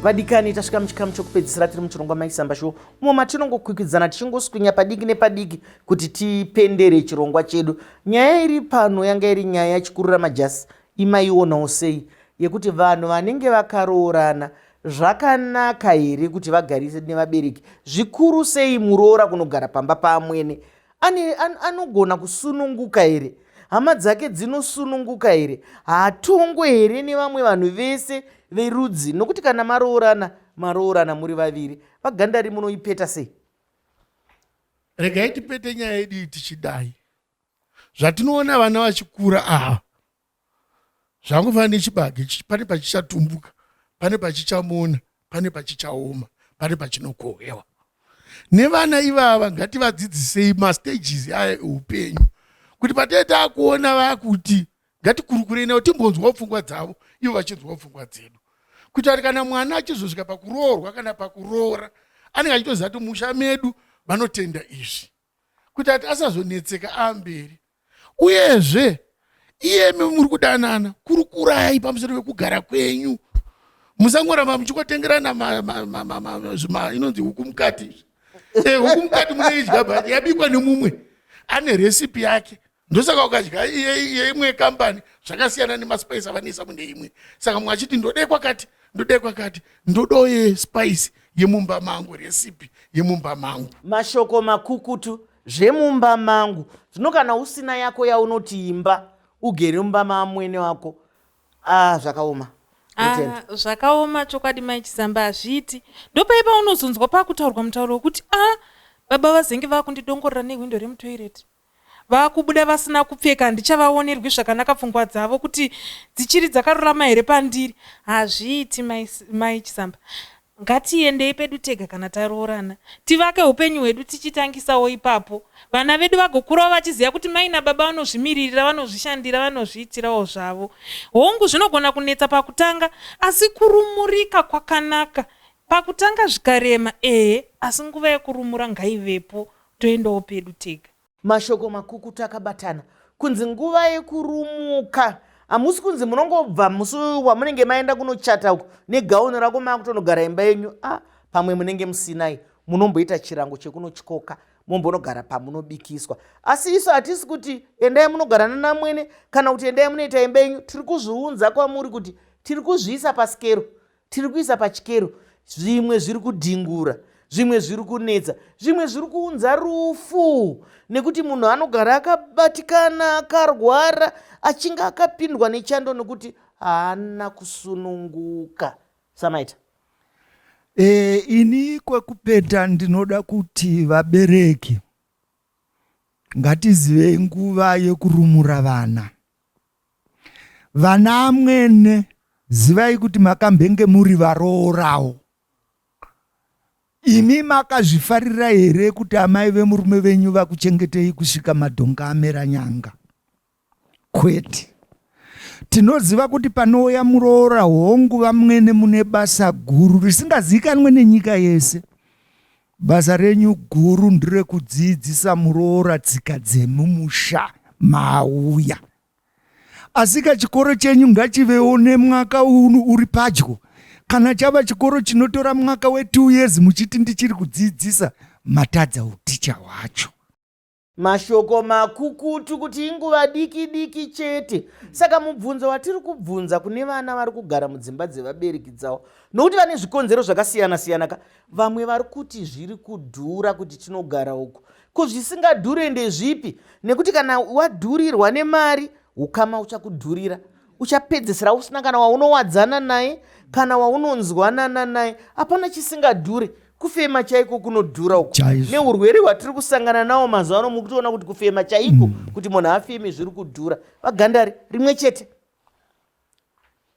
Vadikani, tasvika muchikamu chokupedzisira tiri muchirongwa Maisamba Show, umo matinongokwikwidzana tichingoswinya padiki nepadiki kuti tipendere chirongwa chedu. Nyaya iri pano yanga iri nyaya yachikurura majasi, imaionawo sei yekuti vanhu vanenge vakaroorana zvakanaka here kuti vagarise nevabereki, zvikuru sei muroora kunogara pamba paamwene? Anogona kusununguka here? Hama dzake dzinosununguka here? Haatongwe here nevamwe vanhu vese verudzi? Nokuti kana maroorana, maroorana muri vaviri. VaGandari, munoipeta sei? Regai tipete nyaya yedu iyi tichidai. Zvatinoona vana vachikura ava, zvangofanana nechibage, pane pachichatumbuka, pane pachichamona, pane pachichaoma, pane pachinokohwewa. Nevana ivava ngativadzidzisei mastages aya eupenyu, kuti patee taakuona vakuti ngatikurukurei navo, timbonzwawo pfungwa dzavo, ivo vachinzwawo pfungwa dzedu, kuitira kuti kana mwana achizosvika pakuroorwa kana pakuroora, anenge achitoziva kuti musha medu vanotenda izvi, kuitira kuti asazonetseka aamberi. Uyezve iyemi muri kudanana, kurukurai pamusoro pekugara kwenyu. Musangoramba muchingotengerana inonzi huku mukati. Huku mukati munoidya, but yabikwa nemumwe ane recipe yake. Ndosaka ukadya yeimwe kambani zvakasiyana nemaspice avanoisa mune imwe. Saka mumwe achiti ndode kwakati, ndode kwakati, ndodo yespice yemumba mangu, recipe yemumba mangu. Mashoko makukutu, zvemumba mangu. Zvino kana usina yako yaunoti imba, ugere mumba maamwene wako, ah, zvakaoma. Ah, zvakaoma chokwadi Mai Chisamba, hazviiti. Ndopaipa unozonzwa pakutaurwa mutauro wekuti a ah, baba vazenge vakundidongorera nehwindo remutoireti, vakubuda vasina kupfeka, handichavaonerwi zvakanaka, pfungwa dzavo kuti dzichiri dzakarurama here pandiri? Hazviiti Mai Chisamba. Ngatiendei pedu tega kana taroorana, tivake upenyu hwedu tichitangisawo ipapo. Vana vedu vagokurawo vachiziva kuti mai nababa vanozvimiririra, vanozvishandira, vanozviitirawo zvavo. Hongu, zvinogona kunetsa pakutanga, asi kurumurika kwakanaka. Pakutanga zvikarema, ehe, asi nguva yekurumura ngaivepo, toendawo pedu tega. Mashoko makukutu akabatana kunzi nguva yekurumuka. Hamusi kunzi munongobva musi wamunenge maenda kunochata uko negauni rako makutonogara imba yenyu. Ah, pamwe munenge musinai, munomboita chirango chekunotyoka, mombonogara pamunobikiswa. Asi isu hatisi kuti endai munogara nanamwene kana kuti endai munoita imba yenyu. Tiri kuzviunza kwamuri kuti tiri kuzviisa pasikero, tiri kuisa pachikero zvimwe zviri kudhingura, zvimwe zviri kunetsa, zvimwe zviri kuunza rufu, nekuti munhu anogara akabatikana, akarwara, achinge akapindwa nechando nekuti haana kusununguka. Samaita. Ini kwekupeta ndinoda kuti vabereki ngatizivei nguva yekurumura vana. Vana amwene, zivai kuti makambenge muri varoorawo. Imi makazvifarira here kuti amai vemurume venyu vakuchengetei kusvika madhonga amera nyanga? Kwete. Tinoziva kuti panouya muroora, hongu vamwene mune basa guru risingazivikanwe nenyika yese. Basa renyu guru nderekudziidzisa muroora tsika dzemumusha maauya. Asika chikoro chenyu ngachivewo nemwaka uri padyo. Kana chava chikoro chinotora mwaka we2 years muchiti ndichiri kudziidzisa, matadza uticha hwacho. Mashoko makukutu kuti inguva diki diki chete. Saka mubvunzo watiri kubvunza kune vana vari kugara mudzimba dzevabereki dzavo, nokuti vane zvikonzero zvakasiyana siyana ka, vamwe vari kuti zviri kudhura kuti tinogara uku. Ko zvisingadhure ndezvipi? Nekuti kana wadhurirwa nemari, ukama uchakudhurira, uchapedzesera usina kana waunowadzana naye kana waunonzwanana naye. Hapana chisingadhure. Kufema chaiko kunodhura uku, neurwere hwatiri kusangana nawo mazuva ano, mukutoona kuti kufema chaiko kuti munhu afeme zviri kudhura. VaGandari, rimwe chete.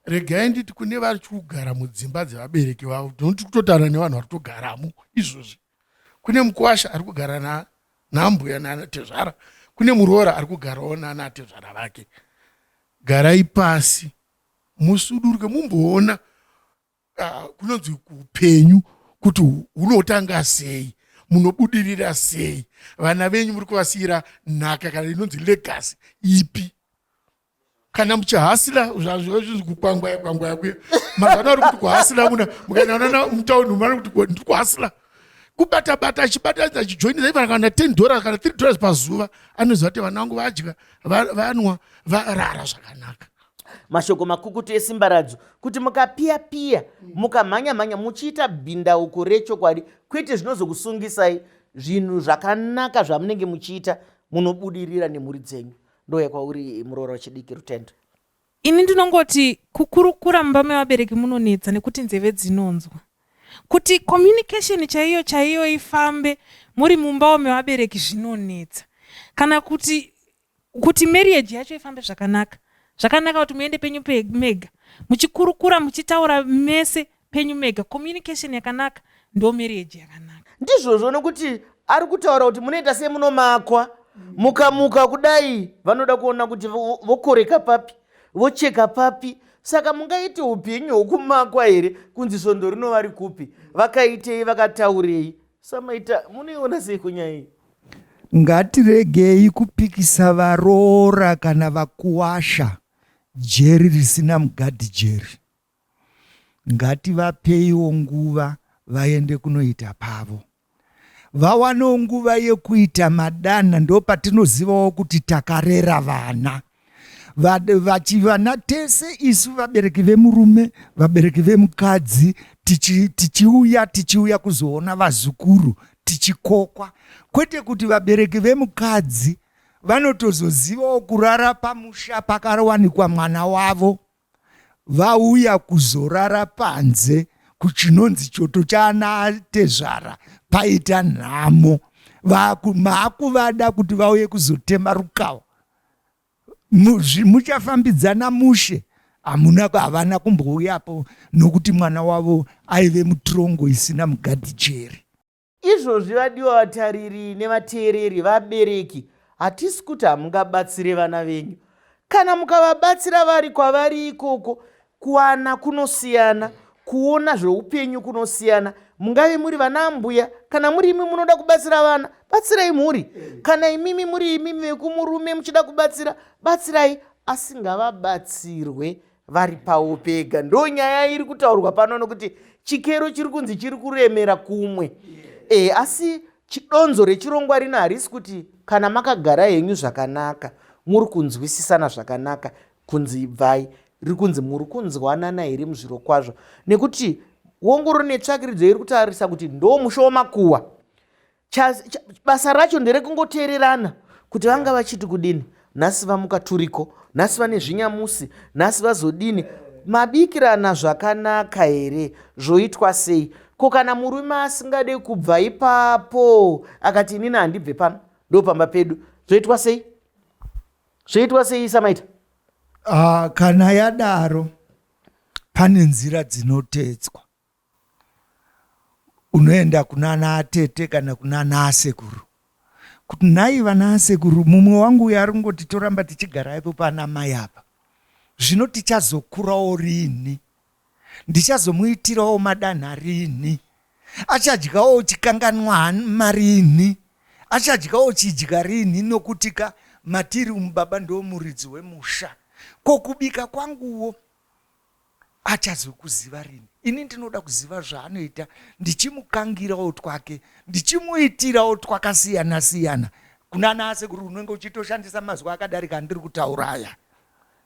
Regai nditi kune vari kugara mudzimba dzevabereki vavo, ndinoti kutotaura nevanhu vari kutogaramo izvozvi. Kune mukwasha ari kugara naambuya nanatezvara, kune muroora ari kugarawo nanatezvara vake. Garai pasi musuduruke, mumboona kunonzi upenyu kuti hunotanga sei, munobudirira sei, vana venyu muri kuvasiyira nhaka kana inonzi legacy ipi. Kana muchihasila zvazvinzi kukwangwaya kwangwaya kuya mazana ari kuti kuhasila muna mukaenda mutauni mari kuti ndiri kuhasila kubata bata achibatanidza achijoinidza even kana 10 dollars kana 3 dollars pazuva anoziva kuti vana vangu vadya vanwa varara zvakanaka. Mashoko makukutu esimbaradzo kuti mukapiya piya mukamhanya mhanya muchiita bhindauko rechokwadi kwete zvinozokusungisai zvinhu zvakanaka zvamunenge muchiita munobudirira nemhuri dzenyu. Ndouya kwauri muroora wechidiki Rutendo. Ini ndinongoti kukurukura mumba mevabereki munonetsa nekuti nzeve dzinonzwa. Kuti communication chaiyo chaiyo ifambe muri mumbawo mevabereki zvinonetsa. Kana kuti kuti marriage yacho ifambe zvakanaka zvakanaka kuti muende penyu mega muchikurukura muchitaura mese penyu mega. Communication yakanaka ndo marriage yakanaka. Ndizvozvo nokuti ari kutaura kuti munoita semunomakwa mukamuka kudai vanoda kuona kuti vokoreka papi vocheka papi saka mungaite upenyu hwokumakwa here kunzi svondo rino vari kupi vakaitei vakataurei samaita munoiona sei kunyaya iyi? Ngatiregei kupikisa varoora kana vakuwasha jeri risina mugadhi jeri. Ngativapeiwo nguva vaende kunoita pavo. Vawanewo nguva yekuita madanha ndopatinozivawo kuti takarera vana. Vana tese isu vabereki vemurume, vabereki vemukadzi tichiuya tichiuya kuzoona vazukuru tichikokwa. Kwete kuti vabereki vemukadzi vanotozozivawo kurara pamusha pakawanikwa mwana wavo vauya kuzorara panze kuchinonzi choto chaana tezvara paita nhamo maakuvada kuti vauye kuzotema rukawa muchafambidzana mushe hamuna havana kumbouyapo nokuti mwana wavo aive mutirongo isina mugadhijeri. Izvozvi vadiwa vatariri nevateereri, vabereki, hatisi kuti hamungabatsire vana venyu. Kana mukavabatsira vari kwavari ikoko, kuwana kunosiyana, kuona zveupenyu kunosiyana. Mungave muri vana ambuya, kana muri imi munoda kubatsira vana, batsirai mhuri. Kana imimi muri imimi vekumurume muchida kubatsira, batsirai, asi ngavabatsirwe vari pavo pega. Ndo nyaya iri kutaurwa pano nokuti chikero chiri kunzi chiri kuremera kumwe. E, asi chidonzo rechirongwa rino harisi kuti kana makagara henyu zvakanaka muri kunzwisisana zvakanaka kunzi ibvai riri kunzi muri kunzwanana here muzvirokwazvo nekuti wongoro netsvakiridzo iri kutarisa kuti ndo musha wamakuwa basa racho nderekungoteererana kuti vanga vachiti kudini nhasi vamuka turiko nhasi vane zvinyamusi nhasi vazodini mabikirana zvakanaka here zvoitwa sei ko kana murume asingade kubva ipapo akati inini handibve pano ndopamba pedu zvoitwa sei zvoitwa sei samaita uh, kana yadaro pane nzira dzinotedzwa unoenda kunana atete kana kunana asekuru kuti nhai vana asekuru mumwe wangu uyo ari kungoti toramba tichigara ipo pana mai apa zvino tichazokurawo rini ndichazomuitirawo madanha rini achadyawo chikanganwa hama rini achadyawo chidya rini nokuti ka matiri umu baba ndo muridzi wemusha ko kubika kwanguwo Achazokuziva rini? Ini ndinoda kuziva zvaanoita ndichimukangirawo twake ndichimuitirawo twakasiyana siyana. Kunana asekuru unenge uchitoshandisa mazwi akadarika andiri kutaura aya.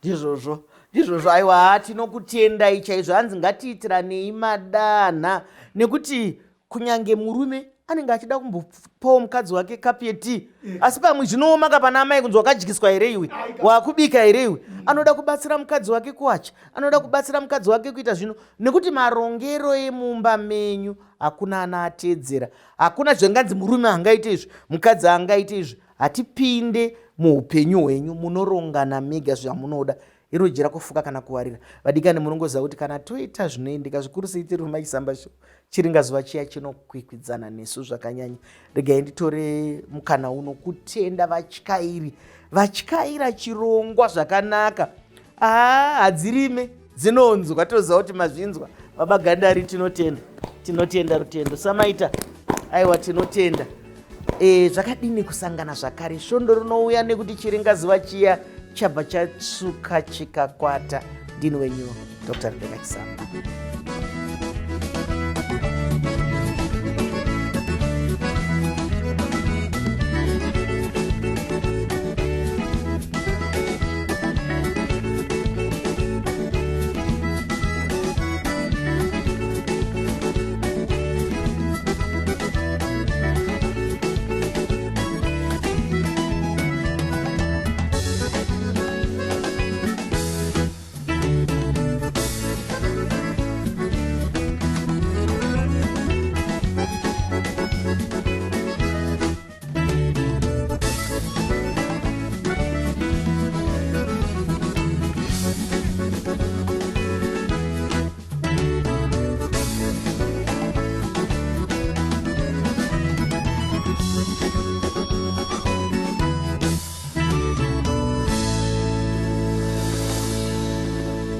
Ndizvozvo, ndizvozvo. Aiwa, tinokutendai chaizvo. Hanzi ngatiitiranei madanha nekuti kunyange murume anenge achida kumbopawo mukadzi wake kapu yetii asi pamwe zvinooma ka pana amai kunzi wakadyiswa here iwe wakubika here iwe anoda kubatsira mukadzi wake kuwacha anoda kubatsira mukadzi wake kuita zvino nekuti marongero emumba menyu hakuna ana ateedzera hakuna zvenganzi murume angaite izvi mukadzi angaite izvi hatipinde muupenyu hwenyu munorongana mega zvamunoda iro jira kufuka kana kuwarira vadikani munongoziva kuti kana toita zvinoendeka zvikuru sei tiri mumaisamba show chiringazuva chiya chinokwikwidzana nesu zvakanyanya regai nditore mukana uno kutenda vatyairi vatyaira chirongwa zvakanaka aa hadzirime dzinonzwa toziva kuti mazvinzwa baba gandari tinotenda tinotenda rutendo samaita aiwa tinotenda e, zvakadini kusangana zvakare svondo rinouya nekuti chiringazuva chiya chabva chatsvuka chikakwata. Ndini wenyu Dr. Rebecca Chisamba.